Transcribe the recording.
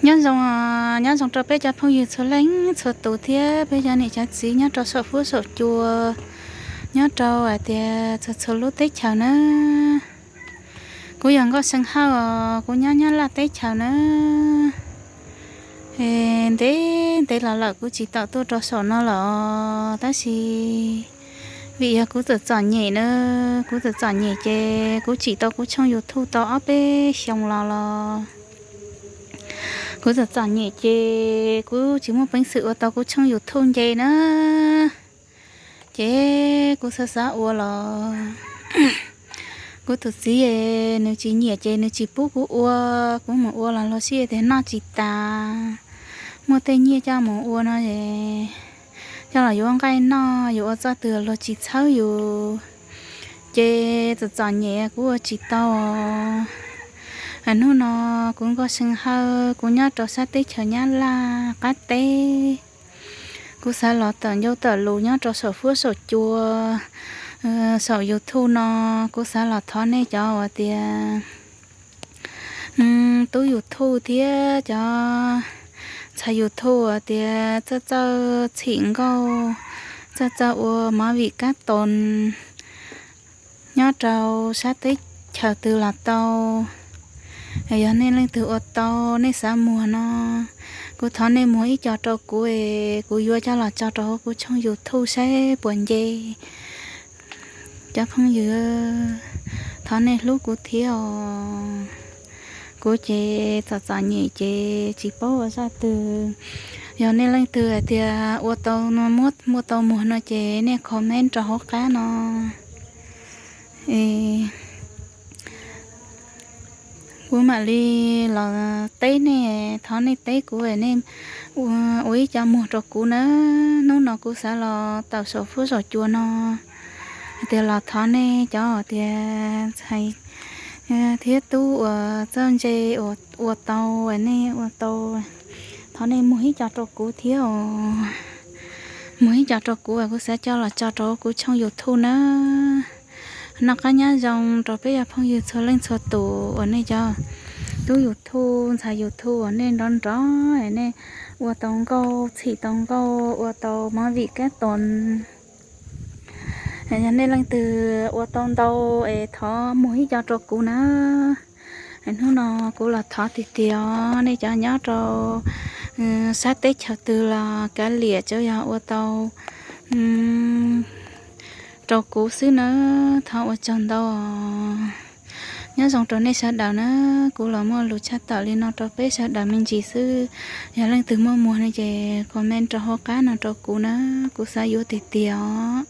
Nyob zoo, nyob zoo rau peb cov phooj ywg txhua leej txhua tus thiab peb cov niam cov txiv nyob rau saum huab saum cua, nyob rau hais tias txhua txhua lub teb chaws na. Kuv yog Nkauj See Hawj os, kuv nyob Nyab Laj teb chaws na. Ntev ntev los lawm kuv tsis tau tuaj rau saum no lawm, tab sis vim yog kuv txawm txom nyem na, kuv txawm txom nyem ces kuv tsim tau kuv tshooj YouTube tau ob peb xyoos los los kuv txawm txom nyem ces kuv tsis muaj peev xwm ua tau kuv tshooj YouTube nce na. Ces kuv xav xav ua los kuv tus txiv nws tsis nyiam ces nws tsis pub kuv ua. Kuv mus ua los luag sib tias noj tsis tas, muaj tej nyiaj coj mus ua no, coj los yuav nqaij noj yuav ua txoj twg luag tsis txhawb yus, ces txom txom nyem kuv ua tsis tau. Hnub no kuv Nkauj See Hawj, kuv nyob rau sab teb chaws Nyab Laj qab teb. Kuv xav los tawm ncauj tawm lus nyob rau saum huab saum cua, saum YouTube no, kuv xav los thov nej cov uas tias tub YouTube thiab cov ntxhais YouTube uas tias txawj txawj txhim nkauj, txawj txawj ua movie kab toos nyob rau sab teb chaws twg los tau. Yog nej leej twg ua tau, nej xav muag no, kuv thov nej muag ib co rau kuv es kuv yuav coj los tso rau hauv kuv tshooj YouTube saib puas nce. Cov phooj ywg, thov nej hlub kuv thiab os. Kuv ces txom txom nyem ces tsis paub ua zaj twg. Yog nej leej twg hais tias ua tau no, muab ua tau muag no ces nej comment rau hauv qab no, kuv mam li los teb nej, thov nej teb kuv, nej ua ib co muag rau kuv na. Hnub no kuv xav los tawm saum huab saum cua no, hais tias los thov nej cov tias ntxhais thiab tub uas txawj ntse ua tau, nej ua tau, thov nej muag ib co rau kuv thiab os. Muag ib co rau kuv, kuv xav coj los tso rau kuv tshooj YouTube na. Noj qab nyob zoo rau peb cov phooj ywg txhua leej txhua tus uas nej cov tub YouTube, ntxhais YouTube uas nej nrov nrov, nej ua tau nkauj, txhim tau nkauj, ua tau movie kab toos. Yog nej leej twg ua tau ntau es thov muag ib co rau kuv na. Hnub no kuv los thov tiag tiag os, nej cov nyob rau sab teb chaws twg los kav liam, tsuas yog ua tau rau kuv xwb na, thov ua tsaug ntau. Nyob zoo rau nej sawv daws na, kuv los muaj lus tshaj tawm li no rau peb sawv daws me ntsis xwb. Yog leej twg muaj muag no ces comment rau hauv qab no rau kuv na, kuv xav yuav tiag tiag os.